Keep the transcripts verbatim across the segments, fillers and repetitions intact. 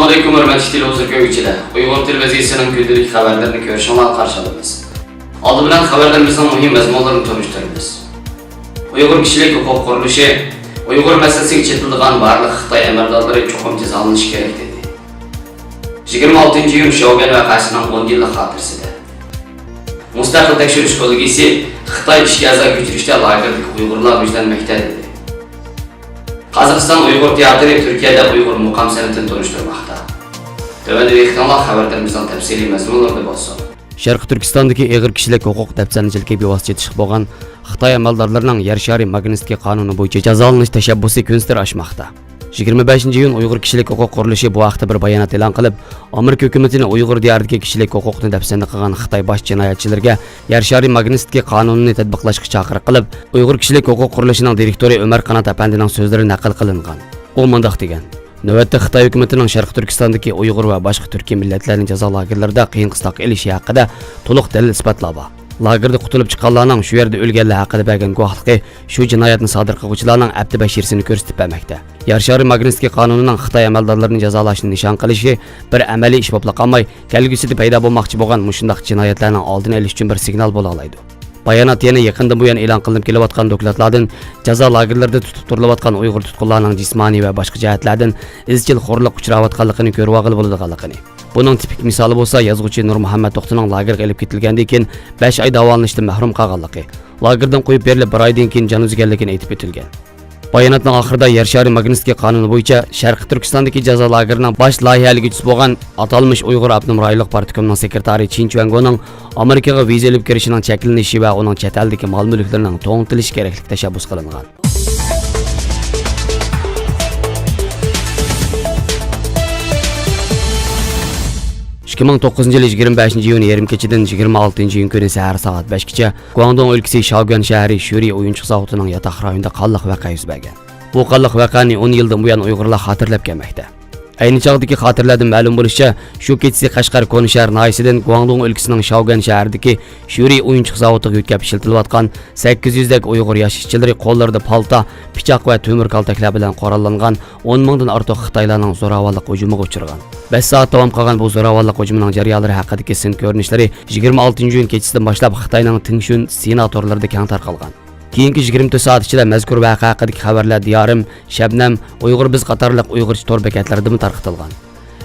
ئەسسالامۇئەلەيكۇم، ھۆرمەتلىك تېلېۋىزور كۆرگۈچىلەر! ئۇيغۇر تېلېۋىزىيىسىنىڭ كۈندىلىك خەۋەرلىرىنى كۆرۈشۈڭلارنى قارشى ئالىمىز. ئالدى بىلەن خەۋەرلىرىمىزنىڭ مۇھىم مەزمۇنلىرىنى تونۇشتۇرىمىز. ئۇيغۇر كىشىلىك ھوقۇق قۇرۇلۇشى ئۇيغۇر مەسىلىسىگە چېتىلىدىغان بارلىق خىتاي ئەمەلدارلىرى چوقۇم جازالىنىشى كېرەك، دېدى. يىگىرمە ئالتىنچى ئىيۇن شياۋگۈەن ۋەقەسىنىڭ ئون يىللىق خاتىرىسىدە. مۇستەقىل تەكشۈرۈش كوللېگىيىسى خىتاي ئىچكى ئەزا كۆچۈرۈشتە لاگېردىكى ئۇيغۇرلار يۈزلەنمەكتە، دېدى. قازاقىستان ئۇيغۇر تىياتىرى تۈركىيەدە ئۇيغۇر مۇقام سەنئىتىنى تونۇشتۇرماقتا. تۆۋەندە دىققىتىڭلار خەۋەرلىرىمىزنىڭ تەپسىلىي مەزمۇنلىرىدە بولسۇن. شەرقىي تۈركىستاندىكى ئېغىر كىشىلىك ھوقۇق دەپسەندىچىلىكى بىۋاسىتە چېتىشلىق بولغان خىتاي ئەمەلدارلىرىنىڭ يەر شارى ماگنىتسكىي قانۇنى بويىچە جازالىنىش تەشەببۇسى كۈنسېرى ئاشماقتا. يىگىرمە بەشىنچى ئىيۇن ئۇيغۇر كىشىلىك ھوقۇق قۇرۇلۇشى بۇ ھەقتە بىر بايانات ئېلان قىلىپ، ئامېرىكا ھۆكۈمىتىنى ئۇيغۇر دىيارىدىكى كىشىلىك ھوقۇقنى دەپسەندە قىلغان خىتاي باش جىنايەتچىلىرىگە يەر شارى ماگنىتسكىي قانۇنىنى تەتبىقلاشقا چاقىرىق قىلىپ، ئۇيغۇر كىشىلىك ھوقۇق قۇرۇلۇشىنىڭ دىرېكتورى ئۆمەر قانات ئەپەندىنىڭ سۆزلىرى نەقىل قىلىنغان. ئۇ مۇنداق دېگەن: نۆۋەتتە خىتاي ھۆكۈمىتىنىڭ شەرقىي تۈركىستاندىكى ئۇيغۇر ۋە باشقا تۈركىي مىللەتلەرنى جازا لاگېرلىرىدا قىيىن قىستاققا ئېلىشى ھەققىدە تولۇق دەلىل-ئىسپاتلار بار. لاگېردا قۇتۇلۇپ چىققانلارنىڭ شۇ يەردە ئۆلگەنلەر ھەققىدە بەرگەن گۇۋاھلىقى شۇ جىنايەتنى سادىر قىلغۇچىلارنىڭ ئەپتى بەشىرىسىنى كۆرسىتىپ بەرمەكتە. يار شارى ماگنىتسكىي قانۇنىنىڭ خىتاي ئەمەلدارلىرىنى جازالاشنى نىشان قىلىشى بىر ئەمەلىي ئىش بولۇپلا قالماي، كەلگۈسىدە پەيدا بولماقچى بولغان مۇشۇنداق جىنايەتلەرنىڭ ئالدىنى ئېلىش ئۈچۈن بىر سىگنال بولالايدۇ. بايانات يەنە يېقىندىن بۇيان ئېلان قىلىنىپ كېلىۋاتقان دوكلاتلاردىن جازا لاگېرلىرىدا تۇتۇپ تۇرۇلۇۋاتقان ئۇيغۇر تۇتقۇنلارنىڭ جىسمانىي ۋە باشقا جەھەتلەردىن ئىزچىل خورلۇققا ئۇچراۋاتقانلىقىنى كۆرۈۋالغىلى بولىدىغانلىقىنى، بۇنىڭ تىپىك مىسالى بولسا يازغۇچى نۇرمۇھەممەت توختىنىڭ لاگېرغا ئېلىپ كېتىلگەندىن كېيىن بەش ئاي داۋالىنىشتىن مەھرۇم قالغانلىقى، لاگېردىن قويۇپ بېرىلىپ بىر ئايدىن كېيىن جان ئۈزگەنلىكىنى ئېيتىپ ئۆتۈلگەن. باياناتنىڭ ئاخىرىدا يەر شارى ماگنىتسكىي قانۇنى بويىچە شەرقىي تۈركىستاندىكى جازا لاگېرىنىڭ باش لايىھەلىگۈچىسى بولغان ئاتالمىش ئۇيغۇر ئاپتونوم رايونلۇق پارتكومنىڭ سېكرېتارى چىن چۈەنگونىڭ ئامېرىكىغا ۋىزا ئېلىپ كىرىشىنىڭ چەكلىنىشى ۋە ئۇنىڭ چەت ئەلدىكى مال-مۈلۈكلىرىنىڭ توڭلىتىلىشى كېرەكلىك تەشەببۇس قىلىنغان. ئىككى مىڭ توققۇزىنچى يىل يىگىرمە بەشىنچى ئىيۇن يېرىم كېچىدىن يىگىرمە ئالتىنچى ئىيۇن كۈنى سەھەر سائەت بەشكىچە گۇاڭدۇڭ ئۆلكىسى شاۋگۈەن شەھىرى شۈرى ئويۇنچۇق زاۋۇتىنىڭ ياتاق رايونىدا قانلىق ۋەقە يۈز بەرگەن. بۇ قانلىق ۋەقەنى ئون يىلدىن بۇيان ئۇيغۇرلار خاتىرىلەپ كەلمەكتە. ئەينى چاغدىكى خاتىرىلەردىن مەلۇم بولۇشىچە، شۇ كېچىسى قەشقەر كونا شەھەر ناھىيىسىدىن گۇاڭدۇڭ ئۆلكىسىنىڭ شاۋگۈەن شەھىرىدىكى شۈرى ئويۇنچۇق زاۋۇتىغا يۆتكەپ ئىشلىتىلىۋاتقان سەككىز يۈزدەك ئۇيغۇر ياش ئىشچىلىرى قوللىرىدا پالتا، پىچاق ۋە تۆمۈر كالتەكلەر بىلەن قوراللانغان ئون مىڭدىن ئارتۇق خىتايلارنىڭ زوراۋانلىق ھۇجۇمىغا ئۇچرىغان. بەش سائەت داۋام قىلغان بۇ زوراۋانلىق ھۇجۇمىنىڭ جەريانلىرى ھەققىدىكى سىن كۆرۈنۈشلىرى يىگىرمە ئالتىنچى ئىيۇن كېچىسىدىن باشلاپ خىتاينىڭ تىڭشۈن سىنا تورلىرىدا كەڭ تارقالغان. كېيىنكى يىگىرمە تۆت سائەت ئىچىدە مەزكۇر ۋەقە ھەققىدىكى خەۋەرلەر دىيارىم، شەبنەم، ئۇيغۇر بىز قاتارلىق ئۇيغۇرچە تور بېكەتلىرىدىمۇ تارقىتىلغان.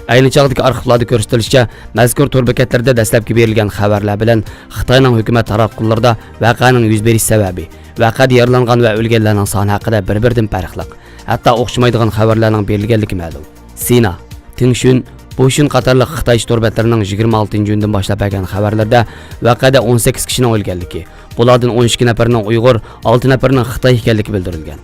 ئەينى چاغدىكى ئارخىپلاردا كۆرسىتىلىشىچە، مەزكۇر تور بېكەتلىرىدە دەسلەپكى بېرىلگەن خەۋەرلەر بىلەن خىتاينىڭ ھۆكۈمەت تاراتقۇلىرىدا ۋەقەنىڭ يۈز بېرىش سەۋەبى، ۋەقەدە يارىلانغان ۋە ئۆلگەنلەرنىڭ سانى ھەققىدە بىر-بىرىدىن پەرقلىق، ھەتتا ئوخشىمايدىغان خەۋەرلەرنىڭ بېرىلگەنلىكى مەلۇم. سىنا، تىڭشۈن، بوشۈن قاتارلىق خىتايچە تور بەتلىرىنىڭ يىگىرمە ئالتىنچى ئىيۇندىن باشلاپ بەرگەن خەۋەرلىرىدە ۋەقەدە ئون سەككىز كىشىنىڭ ئۆلگەنلىكى، بۇلاردىن ئون ئىككى نەپىرىنىڭ ئۇيغۇر، ئالتە نەپىرىنىڭ خىتاي ئىكەنلىكى بىلدۈرۈلگەن.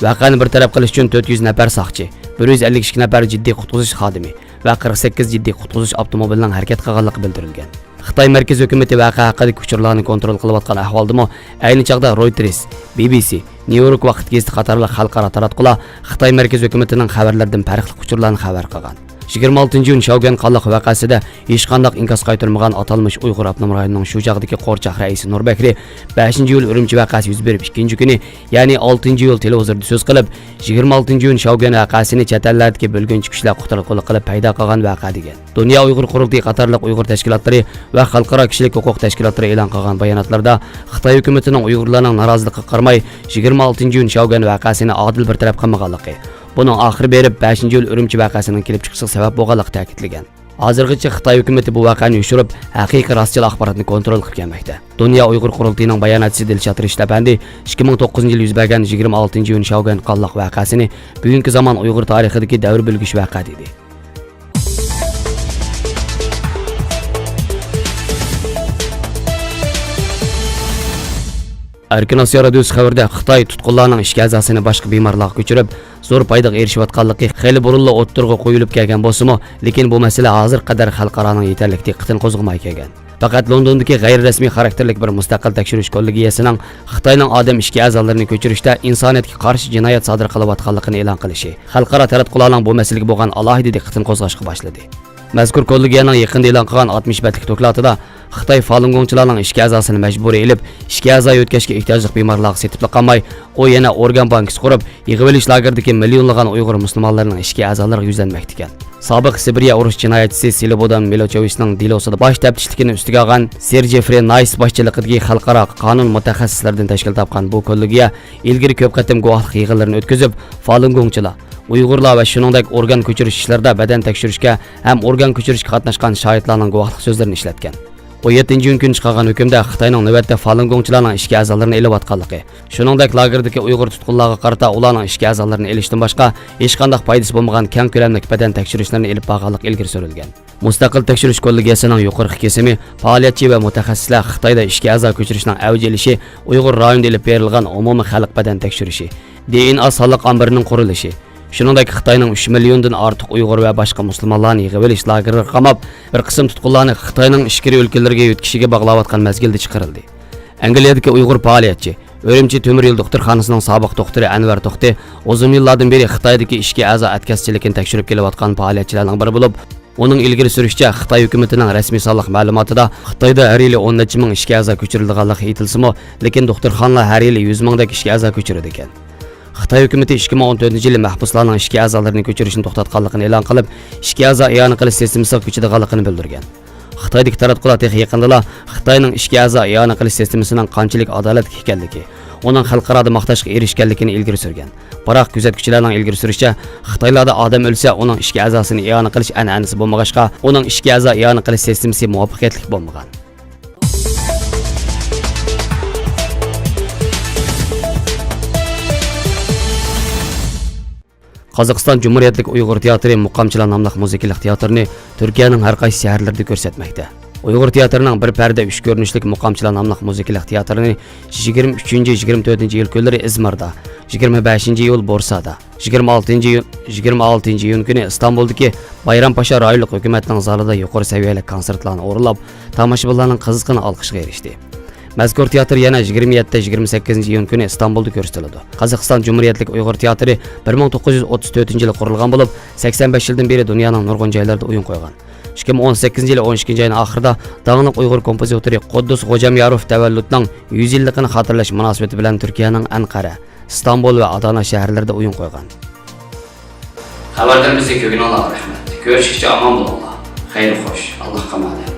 ۋەقەنى بىر تەرەپ قىلىش ئۈچۈن تۆت يۈز نەپەر ساقچى، بىر يۈز ئەللىك ئىككى نەپەر جىددىي قۇتقۇزۇش خادىمى ۋە قىرىق سەككىز جىددىي قۇتقۇزۇش ئاپتوموبىلىنىڭ ھەرىكەت قىلغانلىقى بىلدۈرۈلگەن. خىتاي مەركىزىي ھۆكۈمىتى ۋەقە ھەققىدىكى ئۇچۇرلارنى كونترول قىلىۋاتقان ئەھۋالدىمۇ، ئەينى چاغدا رويتېرس، بى بى سى، نيۇ يورك ۋاقىت گېزىتى قاتارلىق خەلقئارا تاراتقۇلار خىتاي مەركىزىي ھۆكۈمىتىنىڭ خەۋەرلىرىدىن پەرقلىق ئۇچۇرلارنى خەۋەر قىلغان. يىگىرمە ئالتىنچى ئىيۇن شياۋگۈەن قانلىق ۋەقەسىدە ھېچقانداق ئىنكاس قايتۇرمىغان ئاتالمىش ئۇيغۇر ئاپتونوم رايونىنىڭ شۇ چاغدىكى قورچاق رەئىسى نۇر بەكرى بەشىنچى ئىيۇل ئۈرۈمچى ۋەقەسى يۈز بېرىپ ئىككىنچى كۈنى، يەنى ئالتىنچى ئىيۇل تېلېۋىزوردا سۆز قىلىپ، يىگىرمە ئالتىنچى ئىيۇن شياۋگۈەن ۋەقەسىنى چەت ئەللەردىكى بۆلگۈنچى كۈچلەر قۇترۇقلۇق قىلىپ پەيدا قىلغان ۋەقە دېگەن. دۇنيا ئۇيغۇر قۇرۇلتىيى قاتارلىق ئۇيغۇر تەشكىلاتلىرى ۋە خەلقئارا كىشىلىك ھوقۇق تەشكىلاتلىرى ئېلان قىلغان باياناتلاردا خىتاي ھۆكۈمىتىنىڭ ئۇيغۇرلارنىڭ نارازىلىقىغا قارىماي، يىگىرمە ئالتىنچى ئىيۇن شياۋگۈەن ۋەقەسىنى ئادىل بىر تەرەپ قىلمىغانلىقى، بۇنىڭ ئاخىرى بېرىپ بەشىنچى ئىيۇل ئۈرۈمچى ۋەقەسىنىڭ كېلىپ چىقىشىغا سەۋەب بولغانلىقى تەكىتلىگەن. ھازىرغىچە خىتاي ھۆكۈمىتى بۇ ۋەقەنى يوشۇرۇپ، ھەقىقىي راستچىل ئاخباراتنى كونترول قىلىپ كەلمەكتە. دۇنيا ئۇيغۇر قۇرۇلتىيىنىڭ باياناتچىسى دىلشات رىشىت ئەپەندى ئىككى مىڭ توققۇزىنچى يىل يۈز بەرگەن يىگىرمە ئالتىنچى ئىيۇن شياۋگۈەن قانلىق ۋەقەسىنى بۈگۈنكى زامان ئۇيغۇر تارىخىدىكى دەۋر بۆلگۈچ ۋەقە دېدى. ئەركىن ئاسىيا رادىيوسى خەۋىرىدە خىتاي تۇتقۇنلارنىڭ ئىچكى ئەزاسىنى باشقا بىمارلارغا كۆچۈرۈپ، زور پايدىغا ئېرىشىۋاتقانلىقى خېلى بۇرۇنلا ئوتتۇرىغا قويۇلۇپ كەلگەن بولسىمۇ، لېكىن بۇ مەسىلە ھازىرغا قەدەر خەلقئارانىڭ يېتەرلىك دىققىتىنى قوزغىماي كەلگەن. پەقەت لوندوندىكى غەيرىي رەسمىي خاراكتېرلىك بىر مۇستەقىل تەكشۈرۈش كوللېگىيەسىنىڭ خىتاينىڭ ئادەم ئىچكى ئەزالىرىنى كۆچۈرۈشتە ئىنسانىيەتكە قارشى جىنايەت سادىر قىلىۋاتقانلىقىنى ئېلان قىلىشى خەلقئارا تاراتقۇلارنىڭ بۇ مەسىلىگە بولغان ئالاھىدە دىققىتىنى قوزغاشقا باشلىدى. مەزكۇر كوللېگىيەنىڭ يېقىندا ئېلان قىلغان ئاتمىش بەتلىك دوكلاتىدا خىتاي فالۇنگوڭچىلارنىڭ ئىچكى ئەزاسىنى مەجبۇرىي ئېلىپ، ئىچكى ئەزا يۆتكەشكە ئېھتىياجلىق بىمارلارغا سېتىپلا قالماي، ئۇ يەنە ئورگان بانكىسى قۇرۇپ، يىغىۋېلىش لاگېرىدىكى مىليونلىغان ئۇيغۇر مۇسۇلمانلىرىنىڭ ئىچكى ئەزالىرىغا يۈزلەنمەكتىكەن. سابىق سىبىرىيە ئۇرۇش جىنايەتچىسى سلوبودان مىلوچوۋىچنىڭ دېلوسىدا باش تەپتىشلىكىنى ئۈستىگە ئالغان سېر جېفرى نايس باشچىلىقىدىكى خەلقئارا قانۇن مۇتەخەسسىسلىرىدىن تەشكىل تاپقان بۇ كوللېگىيە ئىلگىرى كۆپ قېتىم گۇۋاھلىق يىغىنلىرىنى ئۆتكۈزۈپ، فالۇنگوڭچىلار، ئۇيغۇرلار ۋە شۇنىڭدەك ئورگان كۆچۈرۈش ئىشلىرىدا بەدەن تەكشۈرۈشكە ھەم ئورگان كۆچۈرۈشكە قاتناشقان شاھىتلارنىڭ گۇۋاھلىق سۆزلىرىنى ئىشلەتكەن. ئون يەتتىنچى ئىيۇن كۈنى چىقارغان ھۆكۈمدە خىتاينىڭ نۆۋەتتە فالۇنگوڭچىلارنىڭ ئىچكى ئەزالىرىنى ئېلىۋاتقانلىقى، شۇنىڭدەك لاگېردىكى ئۇيغۇر تۇتقۇنلارغا قارىتا ئۇلارنىڭ ئىچكى ئەزالىرىنى ئېلىشتىن باشقا ھېچقانداق پايدىسى بولمىغان كەڭ كۆلەملىك بەدەن تەكشۈرۈشلىرىنى ئېلىپ بارغانلىقى ئىلگىرى سۈرۈلگەن. مۇستەقىل تەكشۈرۈش كوللېگىيەسىنىڭ يۇقىرىقى كېسىمى پائالىيەتچى ۋە مۇتەخەسسىسلەر خىتايدا ئىچكى ئەزا كۆچۈرۈشنىڭ ئەۋج ئېلىشى ئۇيغۇر رايونىدا ئېلىپ بېرىلغان ئومۇمىي خەلق بەدەن تەكشۈرۈشى، دى ئېن ئا سانلىق ئامبىرىنىڭ قۇرۇلۇشى، شۇنىڭدەك خىتاينىڭ ئۈچ مىليوندىن ئارتۇق ئۇيغۇر ۋە باشقا مۇسۇلمانلارنى يىغىۋېلىش لاگېرلىرىغا قاماپ، بىر قىسىم تۇتقۇنلارنى خىتاينىڭ ئىچكىرى ئۆلكىلىرىگە يۆتكىشىگە باغلاۋاتقان مەزگىلدە چىقىرىلدى. ئەنگلىيەدىكى ئۇيغۇر پائالىيەتچى، ئۈرۈمچى تۆمۈر يول دوختۇرخانىسىنىڭ سابىق دوختۇرى ئەنۋەر توختى ئۇزۇن يىللاردىن بېرى خىتايدىكى ئىچكى ئەزا ئەتكەسچىلىكىنى تەكشۈرۈپ كېلىۋاتقان پائالىيەتچىلەرنىڭ بىرى بولۇپ، ئۇنىڭ ئىلگىرى سۈرۈشىچە، خىتاي ھۆكۈمىتىنىڭ رەسمىي سانلىق مەلۇماتىدا خىتايدا ھەر يىلى ئون نەچچە مىڭ ئىچكى ئەزا كۆچۈرۈلىدىغانلىقى ئېيتىلسىمۇ، لېكىن دوختۇرخانىلار ھەر يىلى يۈز مىڭدەك ئىچكى ئەزا كۆچۈرىدىكەن. خىتاي ھۆكۈمىتى ئىككى مىڭ ئون تۆتىنچى يىلى مەھبۇسلارنىڭ ئىچكى ئەزالىرىنى كۆچۈرۈشنى توختاتقانلىقىنى ئېلان قىلىپ، ئىچكى ئەزا ئىئانە قىلىش سىستېمىسىغا كۆچىدىغانلىقىنى بىلدۈرگەن. خىتايدىكى تاراتقۇلار تېخى يېقىندىلا خىتاينىڭ ئىچكى ئەزا ئىئانە قىلىش سىستېمىسىنىڭ قانچىلىك ئادالەتلىك ئىكەنلىكى، ئۇنىڭ خەلقئارادا ماختاشقا ئېرىشكەنلىكىنى ئىلگىرى سۈرگەن. بىراق، كۆزەتكۈچىلەرنىڭ ئىلگىرى سۈرۈشىچە، خىتايلاردا ئادەم ئۆلسە، ئۇنىڭ ئىچكى ئەزاسىنى ئىئانە قىلىش ئەنئەنىسى بولمىغاچقا، ئۇنىڭ ئىچكى ئەزا ئىئانە قىلىش سىستېمىسى مۇۋەپپەقىيەتلىك بولمىغان. قازاقىستان جۇمھۇرىيەتلىك ئۇيغۇر تىياتىرى مۇقامچىلار ناملىق مۇزىكىلىق تىياتىرنى تۈركىيەنىڭ ھەر قايسى شەھەرلىرىدە كۆرسەتمەكتە. ئۇيغۇر تىياتىرىنىڭ بىر پەردە ئۈچ كۆرۈنۈشلۈك مۇقامچىلار ناملىق مۇزىكىلىق تىياتىرىنى يىگىرمە ئۈچىنچى، يىگىرمە تۆتىنچى ئىيۇل كۈنلىرى ئىزمىردا، يىگىرمە بەشىنچى ئىيۇل بورسادا، يىگىرمە ئالتىنچى ئىيۇل، يىگىرمە ئالتىنچى ئىيۇن كۈنى ئىستانبۇلدىكى بايرامپاشا رايونلۇق ھۆكۈمەتنىڭ زالىدا يۇقىرى سەۋىيەلىك كونسېرتلارنى ئورۇنلاپ، تاماشىبىنلارنىڭ قىزغىن ئالقىشىغا ئېرىشتى. مەزكۇر تىياتىر يەنە يىگىرمە يەتتە، يىگىرمە سەككىزىنچى ئىيۇن كۈنى ئىستانبۇلدا كۆرسىتىلىدۇ. قازاقىستان جۇمھۇرىيەتلىك ئۇيغۇر تىياتىرى بىر مىڭ توققۇز يۈز ئوتتۇز تۆتىنچى يىلى قۇرۇلغان بولۇپ، سەكسەن بەش يىلدىن بېرى دۇنيانىڭ نۇرغۇن جايلىرىدا ئويۇن قويغان. ئىككى مىڭ ئون سەككىزىنچى يىلى ئون ئىككىنچى ئاينىڭ ئاخىرىدا داڭلىق ئۇيغۇر كومپوزىتورى قۇددۇس غوجامياروف تەۋەللۇتنىڭ يۈز يىللىقىنى خاتىرىلەش مۇناسىۋىتى بىلەن تۈركىيەنىڭ ئەنقەرە، ئىستانبۇل ۋە ئادانا شەھەرلىرىدە ئويۇن قويغان. خەۋەردىن بىزنى كۆرگىنىڭلارغا رەھمەت. كۆرۈشكىچە ئامان بولۇڭلار. خەير خوش. ئاللاھقا ئامانەت.